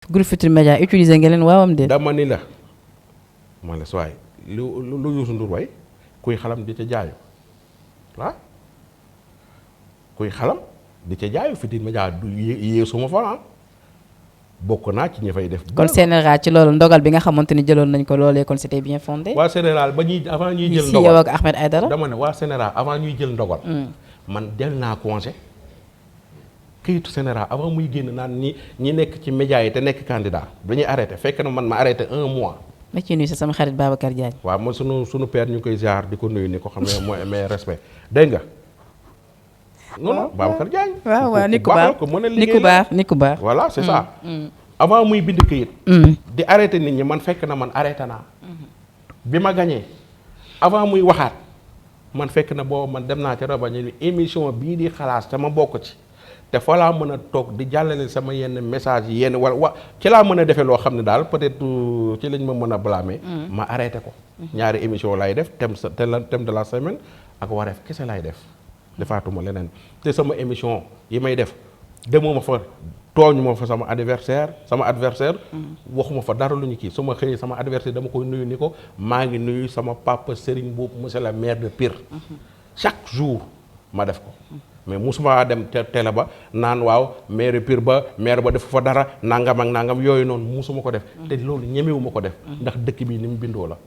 groupe Futurs Médias utiliser nga leen waawam de. dama ni la ma la suwaay lu Youssou Ndour way kuy xalam di ca jaayu ah kuy xalam di ca jaayu Futurs Médias du yéesuma fa bokk naa ci ñi fay def. kon général ci loolu ndogal bi nga xamante ni jëloon nañ ko loolee kon c'était bien fondé. waa général ba ñuy avant ñuy jël si ndogal yow ak Ahmed Aïdara. dama ne waa général avant ñuy jël ndogal. man del naa congé këyitu général avant muy génn naan ñi nekk ci médias yi te nekk candidat dañuy arrêté fekk na man ma arrêté 1 mois. ma ciy nuyu sa sama xarit Babacar Diagne. waaw man sunu père ñu ngi koy ziar di ko nuyu ni ko xam ne mooy mes respect dégg nga. non Babacar Diagne. waaw nit ku baax ko mën a liggéey nit ku baax. voilà c'est ça. avant muy bind këyit. di arrêté nit ñi man fekk na man arrêté naa. bi ma gañee avant muy waxaat man fekk na boobu man dem naa ca rabañe ni émission bii di xalaas te ma bokk ci te fa laa mën a toog di jàllale sama yenn message yi yenn wala ci laa mën a defee loo xam ne daal peut-être ci lañ ma mën a blâmer. ma arrêté ko. ñaari émission laay def thème de la semaine ak wareef kese laay def defaatuma leneen te sama émission yi may def demuma fa tooñu ma fa sama adversaire waxuma fa dara lu ñu kii su ma xëyee sama adversaire dama koy nuyu ni ko maa ngi nuyu sama papa Serigne Mboup monsieur le maire de Pire chaque jour ma def ko mais musuma dem ca télé ba naan waaw maire Pire ba maire ba def fa dara nangam ak nangam yooyu noonu musuma ko def te loolu ñemewuma ko def ndax dëkk bi ni mu bindoo la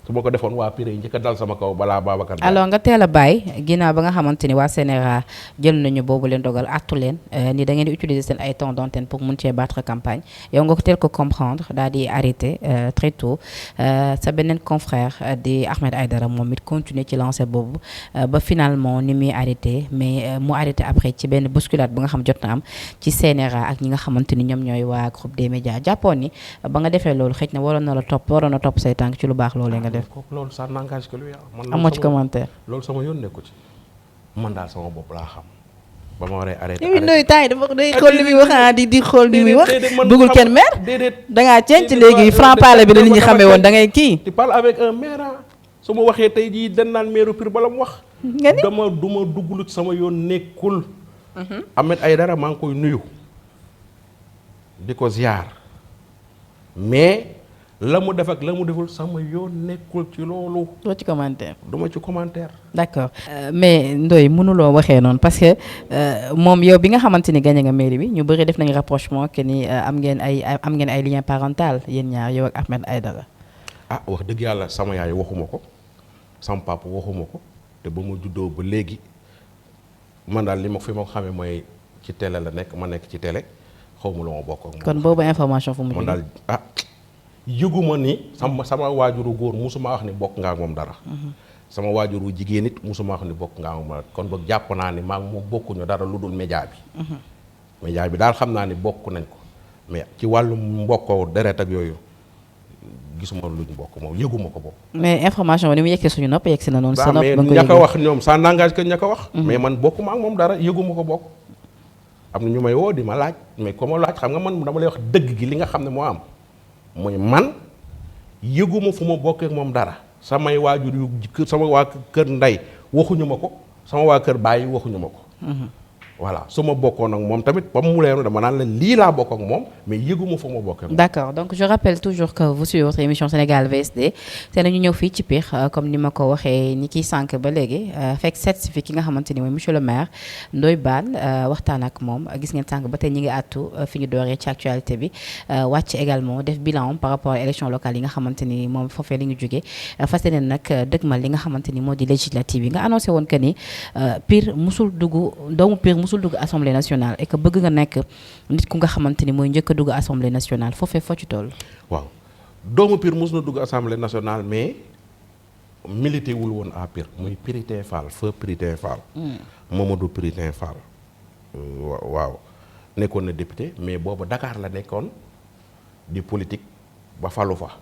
su ma ko defoon waa Pire yi njëkk a dal sama kaw balaa Babacar. alors nga teel a bàyyi ginnaaw ba nga xamante ni waa CNRA jël nañu boobu leen dogal artu leen ni da ngeen di utiliser seen ay temps d'antenne pour mun cee battre campagne yow nga ko teel ko comprendre daal di arrêter très tôt sa beneen confrère di Ahmed Aïdara moom it continuer ci lancer boobu ba finalement ni muy arrêté mais mu arrêté après ci benn bousculade bu nga xam jot na am ci CNRA ak ñi nga xamante ni ñoom ñooy waa groupe des médias jàppoon ni ba nga defee loolu xëj na waroon na topp say tànk ci lu baax loolee nga def. loolu ça n'engage que lui man amoo ci commentaire. loolu sama yoon nekku ci man daal sama bopp laa xam ba ma waree arrêté. yow Ndoye temps yi dafa day xool li muy wax di xool li muy wax. bëggul kenn maire. déedéet da ngaa ceeñ ci léegi franc parler bi la nit ñi xamee woon da ngay kii. tu parles avec un maire su ma waxee tey jii dañ naan maire Pire bala mu wax. nga ni du ma dugglu ci sama yoon nekkul. Ahmed Aïdara maa ngi koy nuyu di ko ziar mais. la mu def ak la mu deful sama yoon nekkul ci loolu. doo ci commentaire. duma ci commentaire. d'accord mais Ndoye mënuloo waxee noonu parce que moom yow bi nga xamante ni gagné nga mairie bi ñu bëri def nañu rapprochement que ni am ngeen ay lien parental yéen ñaar yow ak Ahmed Aïdara. wax dëgg yàlla sama yaay waxuma ko sama papa waxuma ko te ba mu juddoo ba léegi man daal li ma fi ma ko xamee mooy ci télé la nekk ma nekk ci télé xaw ma lu ma bokk ak moom. kon boobu information fu mu man daal yëguma ni sama waajuru góor musuma wax ni bokk nga ak moom dara. sama waajuru jigéen it musuma wax ni bokk nga ak moom dara kon boog jàpp naa ni maa ngi moom bokkuñu dara lu dul média bi. média bi daal xam naa ni bokk nañ ko mais ci wàllu mbokkoo deret ak yooyu gisuma luñ bokk moom yëguma ko boobu. mais information bi ni mu yegsee suñu nopp yegsi na noonu. sa nopp mais ña ko wax ñoom ça n'engage que ña ko wax. mais man bokkuma ak moom dara yëguma ko bokk. am na ñu may woo di ma laaj mais comme laaj xam nga man dama lay wax dëgg gi li nga xam ne moo am. mooy man yëguma fu ma bokkee ak moom dara samay waajur yu sama waa kër ndey waxuñu ma ko sama waa kër bàyyi waxuñu ma ko. voilà su ma bokkoon ak moom tamit ba mu leeru dama naan la lii laa bokk ak moom mais yëguma fu ma bokkee ak moom. d'accord donc je rappelle toujours que vous suivez votre émission Sénégal VSD te nañu ñëw fii ci Pire comme ni ma ko waxee ni kiy sànq ba léegi fekk certifié ki nga xamante ni mooy monsieur le maire Ndoye Bane waxtaan ak moom gis ngeen sànq ba tey ñi ngi àttu fi ñu dooree ci actualité bi wàcc également def bilan par rapport à élection locale yi nga xamante ni moom foofee li ñu jógee fas yéene nag dëgmal li nga xamante ni moo di législative yi nga annoncé woon que ni Pire musul dugg assemblée nationale et que bëgg nga nekk nit ku nga xamante ni mooy njëkk a dugg assemblée nationale foofee foo ci toll. waaw doomu Pire mos na dugg assemblée nationale mais milité wul woon à Pire muy Piritin Fall feu Piritin Fall. Mamadou Piritin Fall. waaw nekkoon na député mais boobu Dakar la nekkoon di politique ba falu fa.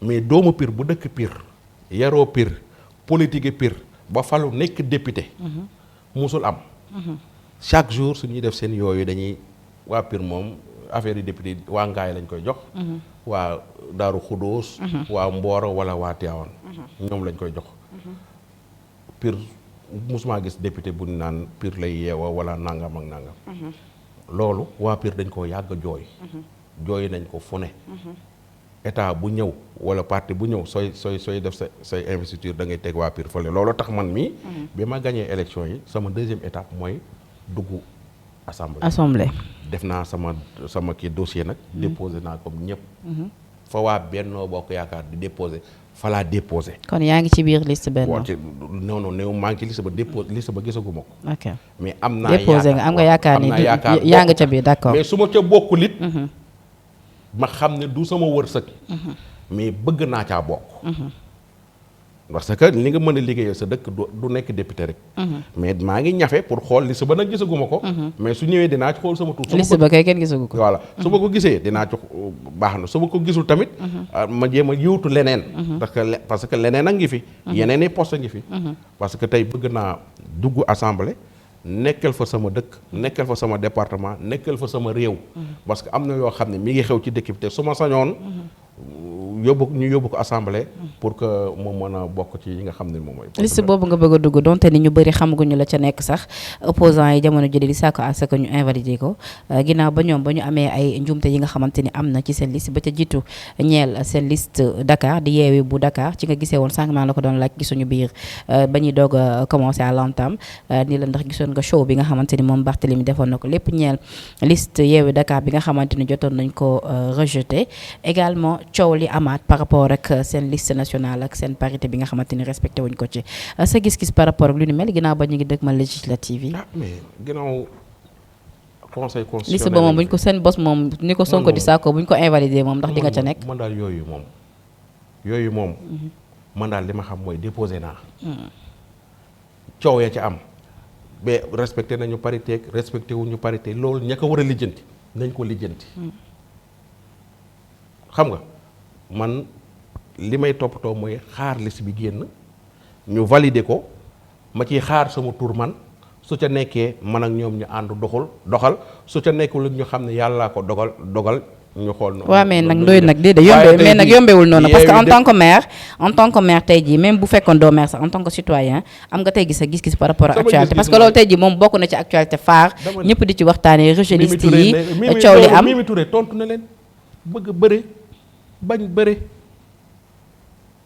mais doomu Pire bu dëkk Pire yaroo Pire politique Pire ba falu nekk député. musul am. chaque jour su ñuy def seen yooyu dañuy waa Pire moom affaire yi député waa Ngaay lañ koy jox. waa Daaru Xudóos. waa Mbooro wala waa Tiwaawan. ñoom lañ koy jox. Pire musuma gis député bu naan Pire lay yeewoo wala nangam ak nangam. loolu waa Pire dañ koo yàgg jooy. jooy nañ ko fu ne. état bu ñëw wala parti bu ñëw sooy def say investiture da ngay teg waa Pire fële loolu tax man mii. bi ma gañee élection yi sama deuxième étape mooy dugg assemblée. def naa sama kii dossier nag. déposé naa comme ñëpp. fa waa Benno Bokk Yaakaar di déposé fa laa déposé. kon yaa ngi ci biir liste Benno. non néew maa ngi ci liste ba liste ba gisaguma ko. ok mais am naa déposé nga am nga yaakaar ni yaa nga ca biir d'accord. mais su ma ca bokkul it. ma xam ne du sama wërsëg. mais bëgg naa caa bokk. parce que li nga mën a liggéeyal sa dëkk du nekk député rek. mais maa ngi ñafe pour xool liste ba nag gisaguma ko. mais su ñëwee dinaa ci xool sama tur. liste ba kay kenn gisagu ko. voilà su ma ko gisee dinaa ci baax na su ma ko gisul tamit. ma jéem a yóotu leneen. parce que leneen a ngi fi. yeneen i poste a ngi fi. parce que tey bëgg naa dugg assemblée. nekkal fa sama dëkk nekkal fa sama département nekkal fa sama réew. parce que am na yoo xam ne mi ngi xew ci dëkk bi te su ma sañoon. yóbbu ko assemblée. pour que moom mën a bokk ci yi nga xam ne moom mooy. liste boobu nga bëgg a dugg donte ni ñu bëri xamaguñu la ca nekk sax opposants yi jamono jëlee di sàkku à ce que ñu invalider ko ginnaaw ba ñoom ba ñu amee ay njuumte yi nga xamante ni am na ci seen liste ba ca jiitu ñeel seen liste Dakar di yeewi bu Dakar ci nga gisee woon sànq maa la ko doon laaj gisuñu biir ba ñuy doog a commencé à l'entame ni la ndax gisoon nga show bi nga xamante ni moom Barthélémy defoon na ko lépp ñeel liste yeewi Dakar bi nga xamante ni jotoon nañ ko rejeté également coow li amaat par rapport ak seen liste nationale ak seen parité bi nga xamante ni respecté wuñ ko ci sa gis-gis par rapport ak lu ni mel ginnaaw ba ñu ngi dëgg ma législative yi. mais ginnaaw conseil constitutionnel liste ba moom buñ ko seen bos moom ni ko Sonko di saako buñ ko invalider moom ndax di nga ca nekk. man daal yooyu moom. man daal li ma xam mooy déposé naa. coow ya ca am ba respecté nañu parité ak respecté wuñu parité loolu ña ko war a lijjanti nañ ko lijjanti. xam nga man li may toppatoo mooy xaar liste bi génn ñu valider ko ma ciy xaar sama tur man su ca nekkee man ak ñoom ñu ànd doxal su ca nekkul ñu xam ne yàllaa ko dogal ñu xool. waaw mais nag ndoy nag déedéet yombe mais nag yombewul noonu parce que en tant que maire tey jii même bu fekkoon doo maire sax en tant que citoyen am nga tey gis sa gis-gis par rapport ak actualité parce que loolu tey jii moom bokk na ci actualité phare ñëpp di ci waxtaanee rejet liste yi coow li am Mimi Touré tontu na leen bëgg bëre bañ bëre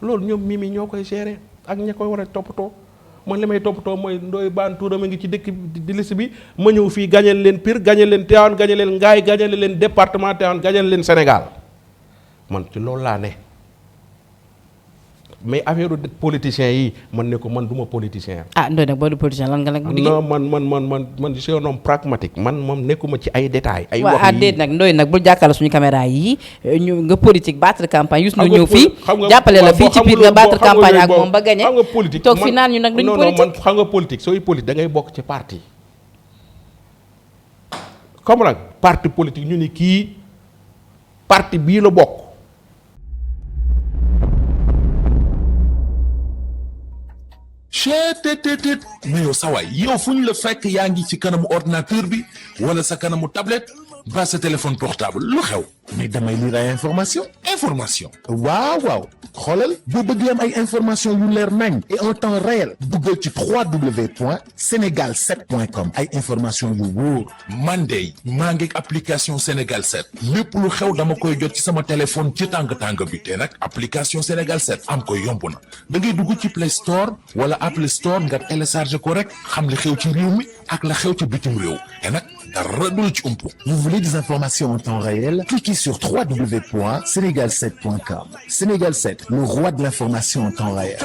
loolu ñoom Mimi ñoo koy gérer ak ña koy war a toppatoo man li may toppatoo mooy Ndoye Bane turam a ngi ci dëkk di liste bi ma ñëw fii gañal leen Pire gañal leen Tivaouane gañal leen Ngaye gañal leen département Tivaouane gañal leen Sénégal man ci loolu laa ne mais affaire politicien yi man ne ko man du ma politicien. Ndoye nag boo du politicien lan nga nag. non man je suis un homme pragmatique man moom nekkuma ci ay détails. ay wax yi déet nag Ndoye nag bul jàkkaarloo suñu caméra yi ñu nga politique battre campagne Youssou Ndour ñëw fii jàppale la fii ci Pire nga battre campagne ak moom ba gagné. xam nga politique toog fi naan ñu nag duñu politique. man xam nga politique sooy politique da ngay bokk ci parti. comme nag parti politique ñu ni kii parti bii la bokk. chetttt mais yow sawaay yow fu ñu la fekk yaa ngi ci kanamu ordinateur bi wala sa kanamu tablette ba sa téléphone portable lu xew mais damay lire ay information waaw xoolal boo bëgg am ay information yu leer nañ et en temps réel duggal ci www.senegal7.com ay information yu wóor man de maa ngi application Sénégal 7 lépp lu xew dama koy jot ci sama téléphone ci tàng bi te nag application Sénégal 7 am ko yomb na da ngay dugg ci Play Store wala Apple Store nga télécharger ko rek xam li xew ci réew mi ak la xew ci bitim réew te nag dara du la ci umpu. Vous voulez des informations en temps réel? Cliquez sur www.senegal7.com. Sénégal 7, le roi de l'information en temps réel.